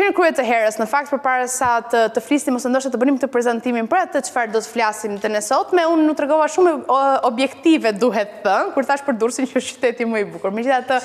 Që në krye të herës, në fakt përpara sa të të flisnim ose ndoshta të bënim këtë prezantimin për atë çfarë do të flasim ditën e sotme, unë u tregova shumë objektive duhet thënë, kur thashë për Durrësin që është qyteti më i bukur. Megjithatë,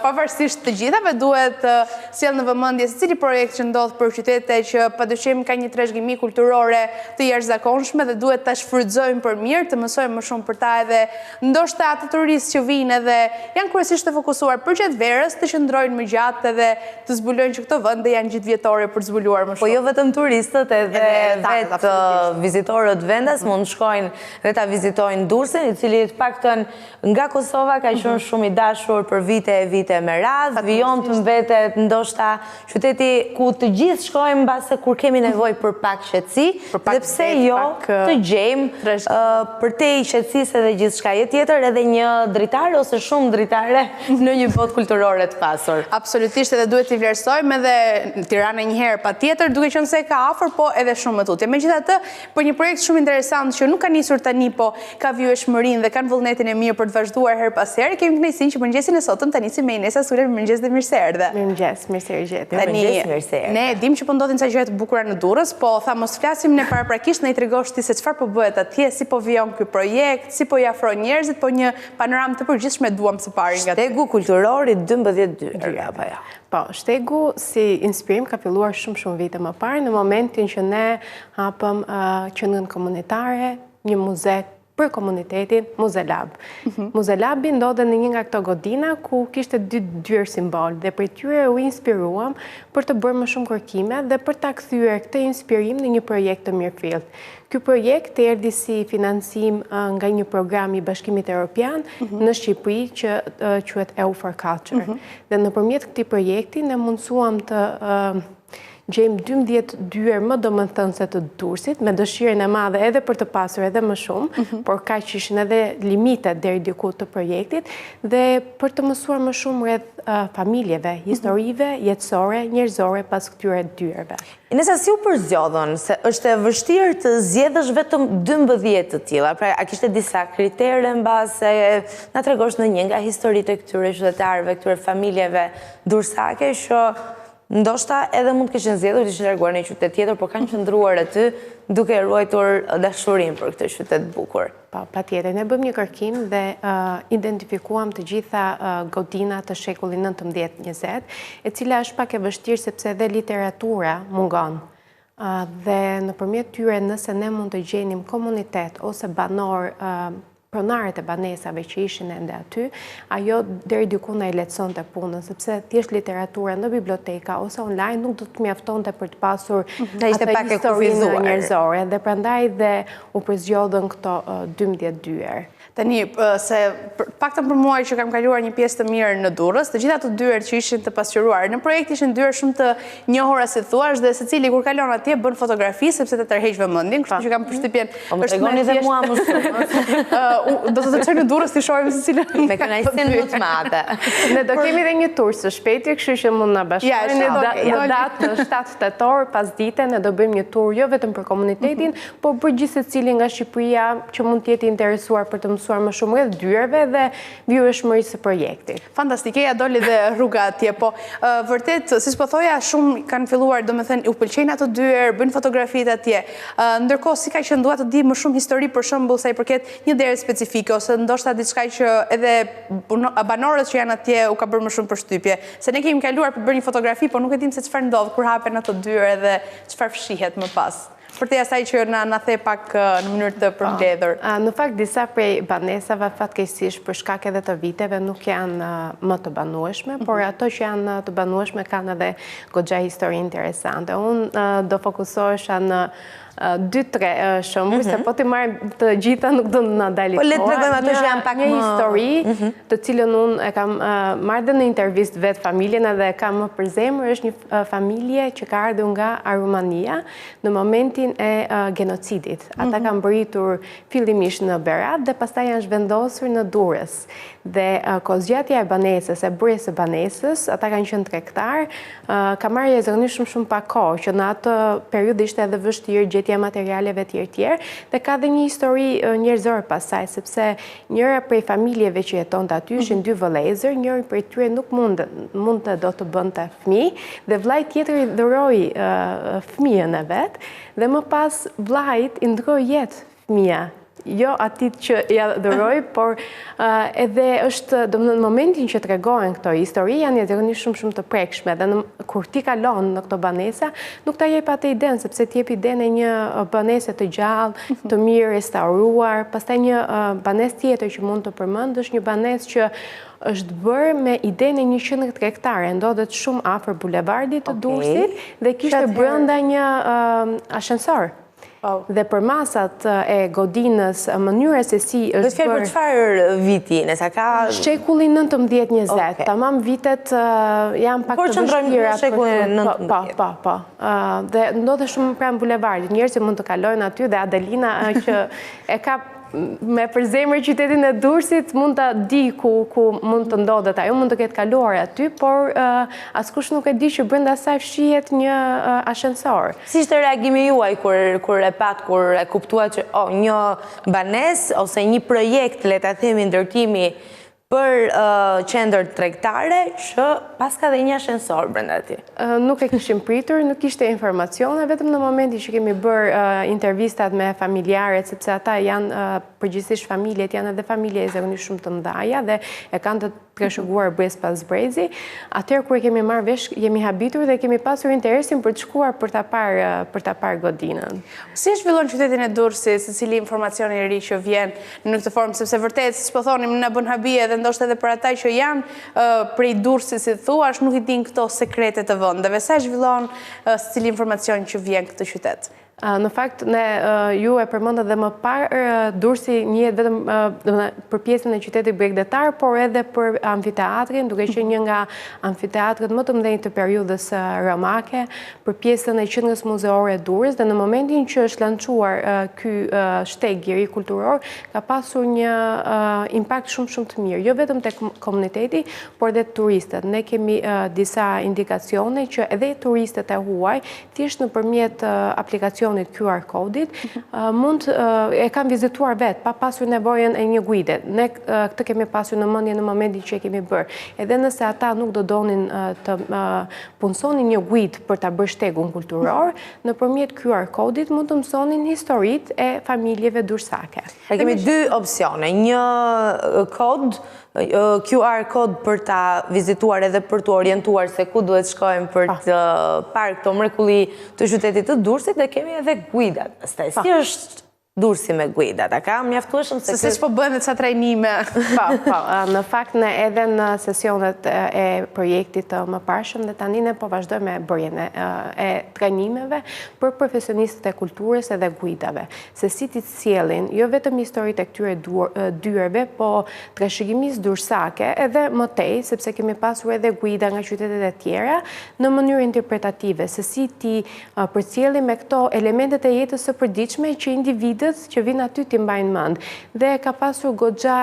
pavarësisht të gjithave, duhet të sjell në vëmendje secili projekt që ndodh për qytete që padyshim ka një trashëgimi kulturore të jashtëzakonshme dhe duhet ta shfrytëzojmë për mirë, të mësojmë më shumë për ta edhe ndoshta ata turistë që vijnë edhe janë kryesisht të fokusuar përgjatë verës, të qëndrojnë më gjatë edhe të zbulojnë që këto vende janë gjithëvjetore për të zbuluar më po shumë. Po jo vetëm turistët, edhe vetë vizitorët vendas mund të shkojnë dhe ta vizitojnë Durrësin, i cili të paktën nga Kosova ka qenë mhm. shumë i dashur për vite e vite me radhë, vijon të mbetet ndoshta qyteti ku të gjithë shkojmë mbase kur kemi nevojë për pak qetësi, dhe pse jo të gjejmë përtej qetësisë edhe gjithçkaje tjetër edhe një dritare ose shumë dritare në një botë kulturore të pasur. Absolutisht edhe duhet t'i vlerësojmë edhe Tirana një herë patjetër, duke qenë se e ka afër, po edhe shumë më tutje. Megjithatë, për një projekt shumë interesant që nuk ka nisur tani, po ka vijueshmërinë dhe kanë vullnetin e mirë për të vazhduar herë pas here, kemi kënaqësinë që mëngjesin e sotëm ta nisim me Inesa Sulën. Mirëmëngjes dhe mirë se erdhe. Mirëmëngjes, mirë se ju gjeta. Tani, ne e dimë që po ndodhin ca gjëra të bukura në Durrës, po tha mos flasim ne paraprakisht, na i tregosh ti se çfarë po bëhet atje, si po vijon ky projekt, si po i afron njerëzit, po një Panoramë të përgjithshme duam së pari nga ty. Shtegu kulturor i 12 dyerve, apo jo? Po, shtegu si inspirim ka filluar shumë shumë vite më parë, në momentin që ne hapëm qendrën komunitare, një muze për komunitetin, Muze Lab. Mhm. Muze Labi ndodhet në një nga këto godina ku kishte dy dyer simbol dhe prej tyre u inspiruam për të bërë më shumë kërkime dhe për ta kthyer këtë inspirim në një projekt të mirëfilltë. Ky projekt erdhi si financim nga një program i Bashkimit Europian mhm. në Shqipëri që quhet EU for Culture. Mhm. Dhe nëpërmjet këtij projekti ne mundësuam të gjejmë 12 dyer më domethënëse të Durrësit, me dëshirën e madhe edhe për të pasur edhe më shumë, mhm. por kaq ishin edhe limitet deri diku të projektit, dhe për të mësuar më shumë rreth familjeve, historive, jetësore, njerëzore pas këtyre dyerve. Inesa si u përzgjodhën, se është e vështirë të zgjedhësh vetëm 12 të tilla, pra a kishte disa kritere mbase, na tregosh ndonjë nga historitë e këtyre qytetarëve, këtyre familjeve durrsake që ndoshta edhe mund të kishin zgjedhur të ishin larguar në një qytet tjetër, por kanë qëndruar aty duke ruajtur dashurinë për këtë qytet të bukur. Po, patjetër. Ne bëmë një kërkim dhe identifikuam të gjitha godinat të shekullit 19-20, e cila është pak e vështirë sepse edhe literatura mungon. Dhe nëpërmjet tyre nëse ne mund të gjenim komunitet ose banorë pronarët e banesave që ishin ende aty, ajo deri diku na i lehtësonte punën, sepse thjesht literatura në biblioteka ose online nuk do të mjaftonte për të pasur mhm. atë historinë njerëzore dhe prandaj dhe u përzgjodhën këto 12 dyer. Tani, se paktën për mua që kam kaluar një pjesë të mirë në Durrës, të gjitha ato dyert që ishin të pasqyruar në projekt ishin dyer shumë të njohura si thua dhe secili kur kalon atje bën fotografi sepse të tërheq vëmendjen, kështu që kam përshtypjen po më tregoni dhe mua më shumë. Do të të çoj në Durrës të shohim secilën. Me kënaqësinë më të madhe. Ne do kemi dhe një tur së shpejti, kështu që mund na bashkoheni në datë 7 tetor pasdite ne do bëjmë një tur jo vetëm për komunitetin, por për gjithsecilin nga Shqipëria që mund të jetë i interesuar për të mësuar më shumë rreth dyerve dhe vijueshmërisë së projektit. Fantastike, ja doli dhe rruga atje, po vërtet, siç po thoja, shumë kanë filluar, domethënë, u pëlqejnë ato dyer, bëjnë fotografitë atje. Ndërkohë, si ka qenë, dua të di më shumë histori për shembull sa i përket një dere specifike ose ndoshta diçka që edhe banorët që janë atje u ka bërë më shumë përshtypje. Se ne kemi kaluar për të bërë një fotografi, po nuk e dimë se çfarë ndodh kur hapen ato dyer edhe çfarë fshihet më pas. Përtej asaj që na na the pak në mënyrë të përmbledhur. Në fakt disa prej banesave fatkeqësisht për shkak edhe të viteve nuk janë më të banueshme, por mhm. ato që janë të banueshme kanë edhe goxha histori interesante. Unë do fokusohesha në 2-3 shembuj, se mhm. po t'i marr të gjitha nuk do na dali koha. Po le të tregojmë ato që janë pak më... Një histori mhm. të cilën unë e kam marrë dhe në intervistë vetë familjen edhe e kam më për zemër, është një familje që ka ardhur nga Arumania në momentin e genocidit. Ata mhm. kanë mbërritur fillimisht në Berat dhe pastaj janë zhvendosur në Durrës. Dhe kohëzgjatja e banesës, e bërjes së banesës, ata kanë qenë tregtarë, ka marrë jashtëzakonisht shumë shumë pak kohë, që në atë periudhë ishte edhe vështirë gjetja. gjetja e materialeve etj etj. Dhe ka dhe një histori njerëzore pas saj, sepse njëra prej familjeve që jetonte aty ishin dy vëllezër, njëri prej tyre nuk mund mundte dot të bënte fëmijë dhe vëllai tjetër i dhuroi fëmijën e vet dhe më pas vëllait i ndërroi jetë fëmija jo atij që ia dhuroi, por edhe është, domethënë, në momentin që tregohen këto histori, janë jashtëzakonisht shumë shumë të prekshme, dhe në, kur ti kalon në këto banesa, nuk ta jep atë idenë, sepse të jep idenë e një banese të gjallë, mhm. të mirë restauruar, pastaj një banesë tjetër që mund të përmend, është një banesë që është bërë me idenë e një qendre tregtare, ndodhet shumë afër bulevardit të Durrësit dhe kishte brenda një ashensor. Dhe përmasat e godinës, mënyra se si është bërë... Bëhet fjalë për çfarë viti, nëse ka... Shekulli 19-20, tamam vitet janë pak të vështira... Por qëndrojmë në shekullin 19. Po, po, po. Dhe ndodhet shumë pranë bulevardit, njerëzit mund të kalojnë aty dhe Adelina që e ka me përzemër qytetin e Durrësit mund ta di ku ku mund të ndodhet ajo, mund të ketë kaluar aty, por askush nuk e di që brenda saj fshihet një ashensor. Si ishte reagimi juaj kur kur e patë, kur e kuptuat që oh, një banesë ose një projekt, le ta themi ndërtimi për qendër tregtare që paska dhe një ashensor brenda tij? Nuk e kishim pritur, nuk kishte informacione, vetëm në momentin që kemi bërë intervistat me familjarët, sepse ata janë përgjithësisht familjet, janë edhe familje zakonisht shumë të mëdhaja dhe e kanë të trashëguar brez pas brezi, atëherë kur e kemi marrë vesh, jemi habitur dhe kemi pasur interesin për të shkuar për ta parë për ta parë godinën. Si e zhvillon qytetin e Durrësit, secili informacion i ri që vjen në këtë formë, sepse vërtet, siç po thonim, na bën habi edhe ndoshta edhe për ata që janë prej Durrësit, si thua, nuk i dinë këto sekrete të vendeve. Sa e zhvillon secili informacion që vjen këtë qytet? Në fakt, ne ju e përmendët dhe më parë, Durrësi njihet vetëm për pjesën e qytetit bregdetar, por edhe për amfiteatrin, duke qenë një nga amfiteatret më të mëdhenj të periudhës romake, për pjesën e qendrës muzeore Durrës dhe në momentin që është lançuar ky shteg i ri kulturor, ka pasur një impakt shumë shumë të mirë, jo vetëm tek komuniteti, por dhe turistët. Ne kemi disa indikacione që edhe turistët e huaj thjesht nëpërmjet aplikacionit QR kodit, mund e kanë vizituar vetë, pa pasur nevojën e një guide. Ne këtë kemi pasur në mendje në momentin që e kemi bërë. Edhe nëse ata nuk do donin të punësonin një guidë për ta bërë shtegun kulturor, nëpërmjet QR kodit mund të mësonin historitë e familjeve durrsake. Ne kemi dy opsione, një kod QR kod për ta vizituar edhe për t'u orientuar se ku duhet shkojmë për të parë këto mrekulli të qytetit të Durrësit dhe kemi edhe guidat. Pastaj, si është Durrësi me guidat? A ka mjaftueshëm se Se siç po bëhen dhe ca trajnime. Po, po, në fakt ne edhe në sesionet e projektit të mëparshëm dhe tani ne po vazhdojmë me bërjen e trajnimeve për profesionistët e kulturës edhe guidave. Se si t'i sjellin jo vetëm historitë e këtyre dyerve, po trashëgimisë durrsake edhe më tej, sepse kemi pasur edhe guida nga qytetet e tjera, në mënyrë interpretative, se si t'i përcjellim me këto elementet e jetës së përditshme që individët që vijnë aty t'i mbajnë mend. Dhe ka pasur goxha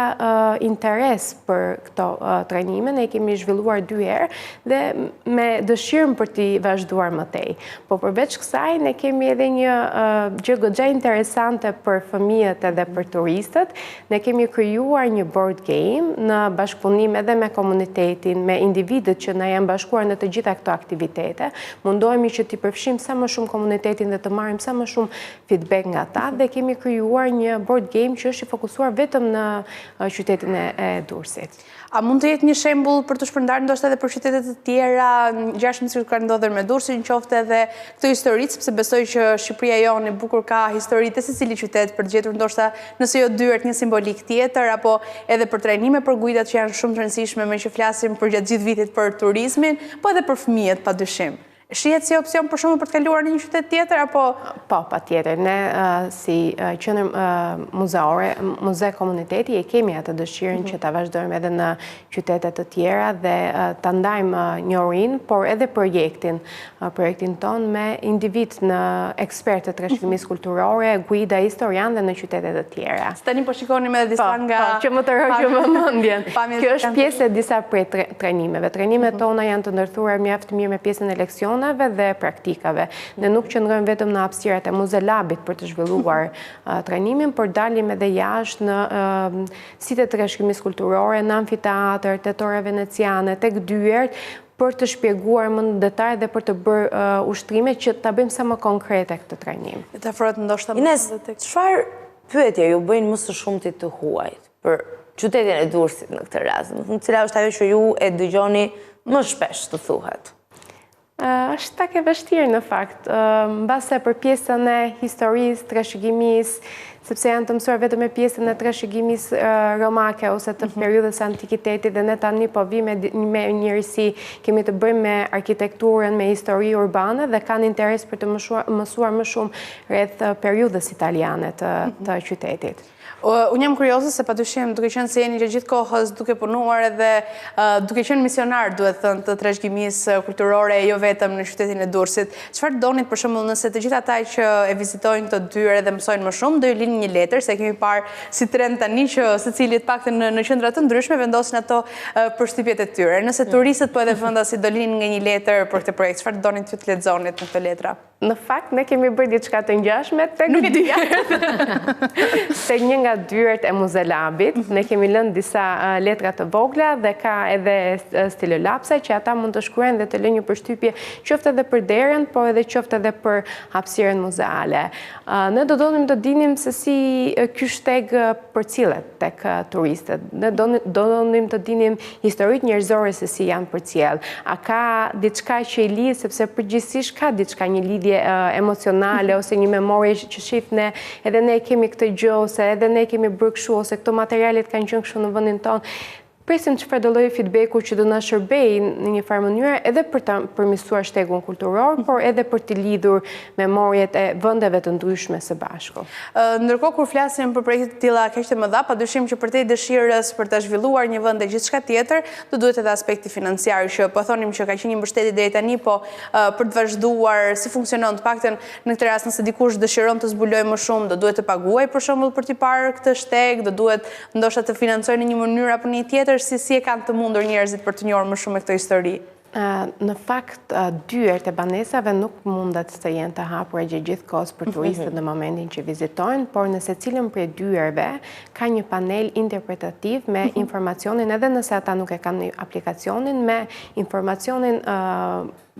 interes për këto trajnime, ne i kemi zhvilluar dy herë dhe me dëshirën për t'i vazhduar më tej. Po përveç kësaj, ne kemi edhe një gjë goxha interesante për fëmijët edhe për turistët. Ne kemi krijuar një board game në bashkëpunim edhe me komunitetin, me individët që na janë bashkuar në të gjitha këto aktivitete. Mundohemi që t'i përfshijmë sa më shumë komunitetin dhe të marrim sa më shumë feedback nga ta dhe kemi krijuar një board game që është i fokusuar vetëm në qytetin e Durrësit. A mund të jetë një shembull për t'u shpërndarë ndoshta edhe për qytete të tjera, ngjashëm siç ka ndodhur me Durrësin, qoftë edhe këto historitë, sepse besoj që Shqipëria jonë e bukur ka historitë e secilit qytet për të gjetur ndoshta nëse jo dyert një simbolikë tjetër apo edhe për trajnime për guidat që janë shumë të rëndësishme meqë flasim përgjatë gjithë vitit për turizmin, po edhe për fëmijët padyshim. Shihet si opsion për shembull për të kaluar në një qytet tjetër apo Po, patjetër. Ne si qendër muzeore, muze komuniteti e kemi atë dëshirën që ta vazhdojmë edhe në qytete të tjera dhe ta ndajmë njohurinë, por edhe projektin, projektin tonë me individë në ekspertë të trashëgimisë kulturore, guida historianë dhe në qytete të tjera. Tani po shikonim edhe disa po, nga po, që më tërhoqën vëmendjen. Kjo është pjesë e disa prej trajnimeve. Trajnimet mhm. tona janë të ndërthurura mjaft mirë me pjesën e leksioneve. informacioneve dhe praktikave. Ne nuk qëndrojmë vetëm në hapësirat e Muzelabit për të zhvilluar trajnimin, por dalim edhe jashtë në site të trashëgimisë kulturore, në amfiteatër, te Torra Veneciane, tek dyert, për të shpjeguar më në detaj dhe për të bërë ushtrime që ta bëjmë sa më konkrete këtë trajnim. Dhe të afrohet ndoshta më shumë dhe tek. Çfarë pyetje ju bëjnë më së shumti të huajt për qytetin e Durrësit në këtë rast? Domethënë, cila është ajo që ju e dëgjoni më shpesh të thuhet? Është pak e vështirë në fakt, mbase për pjesën e historisë, trashëgimisë, sepse janë të mësuar vetëm me pjesën e trashëgimisë romake ose të mhm. periudhës së antikitetit dhe ne tani po vijmë me një risi, kemi të bëjmë me arkitekturën, me histori urbane dhe kanë interes për të mësuar më shumë rreth periudhës italiane të mhm. qytetit. Unë jam kurioze se padyshim duke qenë se jeni gjatë gjithë kohës duke punuar edhe duke qenë misionar, duhet thënë, të trashëgimisë kulturore jo vetëm në qytetin e Durrësit. Çfarë donit për shembull nëse të gjithë ata që e vizitojnë këto dyer edhe mësojnë më shumë, do ju linin një letër, se e kemi parë si trend tani që secili të paktën në, në qendra të ndryshme vendosin ato përshtypjet e tyre. Nëse mm. turistët po edhe vendasit do linin nga një letër për këtë projekt, çfarë donit ju të lexonit në këto letra? Në fakt, ne kemi bërë diçka të ngjashme tek dyert. Tek një nga dyert e Muzelabit, mhm. ne kemi lënë disa letra të vogla dhe ka edhe stilolapsa që ata mund të shkruajnë dhe të lënë një përshtypje qoftë edhe për derën, po edhe qoftë edhe për hapësirën muzeale. Ne do donim të dinim se si ky shteg përcillet tek turistët. Ne do donim të dinim historitë njerëzore se si janë përcjellë. A ka diçka që i lidh, sepse përgjithësisht ka diçka, një lidhje emocionale ose një memorie që shif ne, edhe ne kemi këtë gjë ose edhe ne kemi bërë kështu ose këto materialet kanë qenë kështu në vendin tonë. Presim çfarëdo lloj feedbacku që do na shërbejë në një farë mënyre edhe për ta përmirësuar shtegun kulturor, por edhe për të lidhur memoriet e vendeve të ndryshme së bashku. Ndërkohë kur flasim për projekte të tilla kaq të mëdha, padyshim që përtej dëshirës për ta zhvilluar një vend e gjithçka tjetër, do duhet edhe aspekti financiar që po thonim që ka qenë një mbështetje deri tani, po për të vazhduar si funksionon të paktën në këtë rast nëse dikush dëshiron të zbulojë më shumë, do duhet të paguajë për shembull për t'i parë këtë shteg, do duhet ndoshta të financojë në një mënyrë apo në një tjetër, si si e kanë të mundur njerëzit për të njohur më shumë me këto histori. Në fakt, dyert e banesave nuk mundet të jenë të hapura gjatë gjithë kohës për mhm. turistët në momentin që vizitojnë, por në secilën prej dyerve ka një panel interpretativ me mhm. informacionin, edhe nëse ata nuk e kanë aplikacionin, me informacionin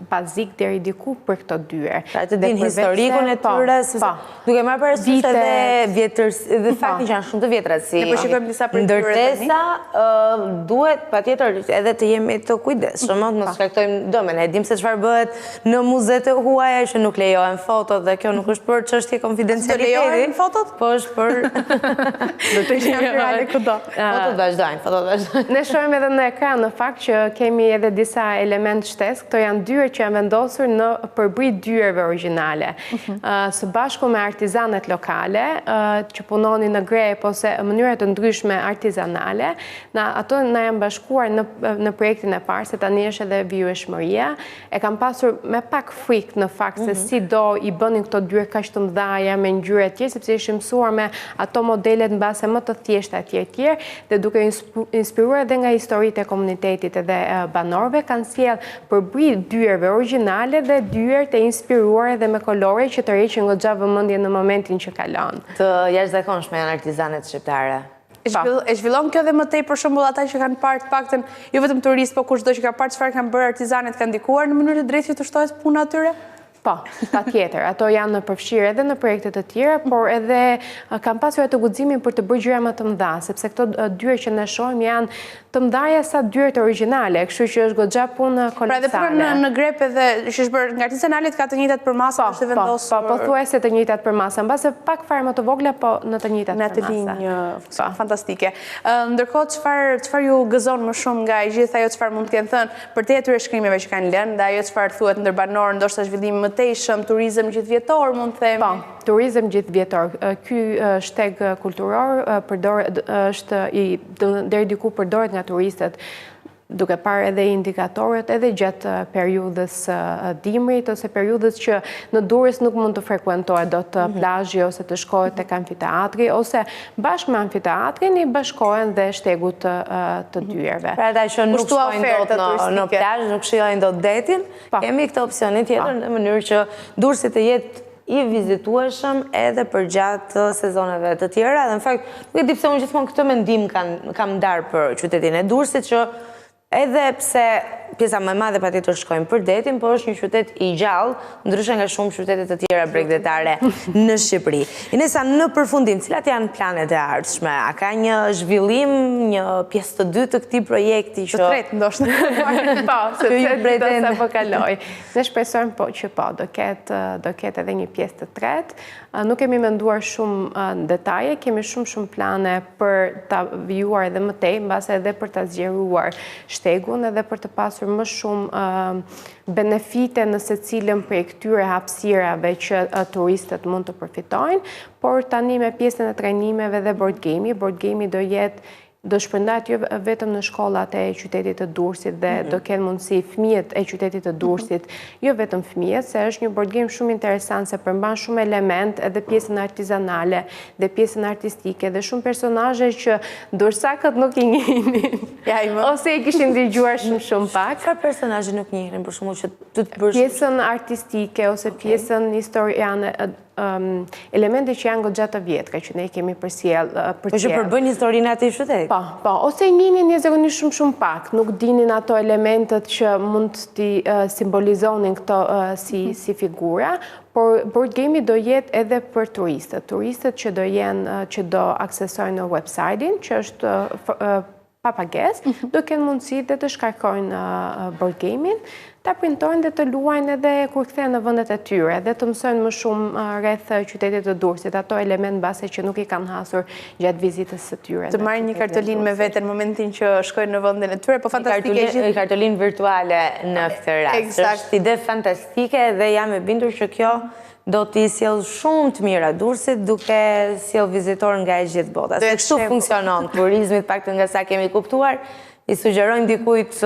bazik deri diku për këto dyer. Pra të dinë historikun e po, tyre, po. duke marrë parasysh edhe vjetër, dhe po. faktin që janë shumë të vjetra si Ne po shikojmë disa prej tyre ndërtesa, duhet patjetër edhe të jemi të kujdesshëm, të mos shkaktojmë dëme. Ne e dimë se çfarë bëhet në muzetë e huaja që nuk lejohen fotot dhe kjo nuk është për çështje konfidencialiteti. Do lejohen fotot? Po është për Do të jenë kudo. Fotot vazhdojnë, fotot vazhdojnë. Ne shohim edhe në ekran në fakt që kemi edhe disa elementë shtesë. Këto janë dyer që janë vendosur në përbri dyerve origjinale. Mhm. Së bashku me artizanet lokale që punonin në grep ose mënyra të ndryshme artizanale, na ato na janë bashkuar në në projektin e parë se tani është edhe vijueshmëria. E kam pasur me pak frikë në fakt se mhm. si do i bënin këto dyer kaq të mëdhaja me ngjyrë etj, sepse ishim mësuar me ato modelet mbase më të thjeshta etj etj, dhe duke inspiruar edhe nga historitë e komunitetit edhe banorëve kanë sjellë përbri dyerve origjinale dhe dyert e inspiruara edhe me kolore që tërheqin goxha vëmendjen në momentin që kalon. Të jashtëzakonshme janë artizanet shqiptare. E zhvillon kjo dhe më tej për shembull ata që kanë parë të paktën jo vetëm turistë, po kushdo që ka parë çfarë kanë bërë artizanet kanë ndikuar në mënyrë të drejtë që të shtohet puna atyre? Po, patjetër, ato janë përfshirë edhe në projekte të tjera, por edhe kanë pasur atë guximin për të bërë gjëra më të mëdha, sepse këto dyer që ne shohim janë të mëdhaja sa dyert origjinale, kështu që është goxha punë kolosale. Pra edhe puna në grep edhe që është bërë nga artizanalet ka të njëjtat përmasa, po, është e po, vendosur. Po, pothuajse të njëjtat përmasa, mbase pak fare më të vogla, po në të njëjtat përmasa. Në atë linjë po. fantastike. Ndërkohë çfarë çfarë ju gëzon më shumë nga e gjithë ajo çfarë mund të kenë thënë përtej atyre shkrimeve që kanë lënë dhe ajo çfarë thuhet ndër banorë, ndoshta zhvillimi i mëtejshëm, turizëm gjithëvjetor mund të themi. Po, turizëm gjithëvjetor. Ky shteg kulturor përdoret është i deri diku përdoret nga turistët. Duke parë edhe indikatorët edhe gjatë periudhës së dimrit ose periudhës që në Durrës nuk mund të frekuentohet dot mhm. plazhi ose të shkohet tek amfiteatri ose bashkë me amfiteatrin i bashkohen dhe shtegut të, të mhm. dyerve. Pra ata që nuk shkojnë dot në, në plazh, nuk shijojnë dot detin, po. kemi këtë opsionin tjetër po. në mënyrë që Durrësi të jetë i vizitueshëm edhe përgjatë sezoneve të tjera dhe në fakt nuk e di pse unë gjithmonë këtë mendim kam ndarë për qytetin e Durrësit që edhe pse pjesa më e madhe patjetër shkojnë për detin, po është një qytet i gjallë, ndryshe nga shumë qytete të tjera bregdetare në Shqipëri. Inesa, në përfundim, cilat janë planet e ardhshme? A ka një zhvillim, një pjesë të dytë të këtij projekti që... Të tretë, ndoshta. Po, sepse dita sapo kaloi. Ne shpresojmë po që po, do ketë do ketë edhe një pjesë të tretë. Nuk kemi menduar shumë në detaje, kemi shumë shumë plane për ta vijuar edhe më tej, mbase edhe për ta zgjeruar shtegun edhe për të pasur më shumë benefite në secilën prej këtyre hapësirave që turistët mund të përfitojnë, por tani me pjesën e trajnimeve dhe board game-i, board game-i do jetë Do shpërndahet jo vetëm në shkollat e qytetit të Durrësit dhe mhm. do kenë mundësi fëmijët e qytetit të Durrësit, jo vetëm fëmijët, se është një board game shumë interesant se përmban shumë element edhe pjesën artizanale dhe pjesën artistike dhe shumë personazhe që durrsakët nuk i njihnin. Ose i kishin dëgjuar shumë shumë pak. Çfarë personazhe nuk njihnin për shembull që të të bërë Pjesën artistike ose pjesën historiane elemente që janë goxha të vjetra që ne i kemi përcjellë. Po që përbëjnë historinë e atij qyteti. Po, po, ose i njihnin jashtëzakonisht shumë shumë pak, nuk dinin ato elementët që mund t'i simbolizonin këto si, mhm. si figura, por board game do jetë edhe për turistët, turistët që do jenë, që do aksesojnë në website-in, që është pa pagesë, mhm. do kenë mundësi dhe të shkarkojnë board game-in, ta printojnë dhe të luajnë edhe kur kthehen në vendet e tyre dhe të mësojnë më shumë rreth qytetit të Durrësit, ato element mbase që nuk i kanë hasur gjatë vizitës së tyre. Të marrin një kartolinë me vete në momentin që shkojnë në vendin e tyre, po fantastike gjithë... Një kartolinë virtuale në këtë rast. Eksakt. Është ide fantastike dhe jam e bindur që kjo do t'i sjellë shumë të mira Durrësit duke sjellë vizitorë nga e gjithë bota. Se kështu funksionon turizmi, të paktën nga sa kemi kuptuar, i sugjerojmë dikujt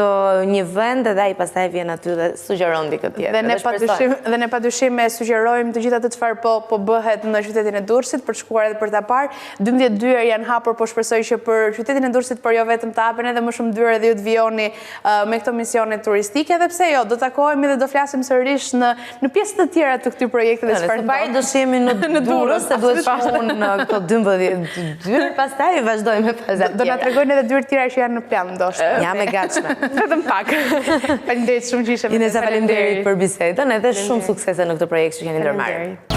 një vend dhe ai pastaj vjen aty dhe sugjeron dikë tjetër. Dhe ne padyshim dhe ne padyshim e sugjerojmë të gjithë atë çfarë po po bëhet në qytetin e Durrësit për të shkuar edhe për ta parë. 12 dyer janë hapur, po shpresoj që për qytetin e Durrësit, por jo vetëm të hapen edhe më shumë dyer dhe ju të vijoni me këto misione turistike dhe pse jo, do takohemi dhe do flasim sërish në në pjesë të tjera të këtij projekti dhe çfarë. Së pari do shihemi në në Durrës, se duhet shkuar në këto 12 dyer, pastaj vazhdojmë me fazat tjera. Do na tregojnë edhe dyer të tjera që janë në plan ndoshta. Jam e gatshme. Vetëm pak. Faleminderit shumë që ishe me ne. Inesa faleminderit për bisedën edhe shumë suksese në këtë projekt që keni ndërmarrë.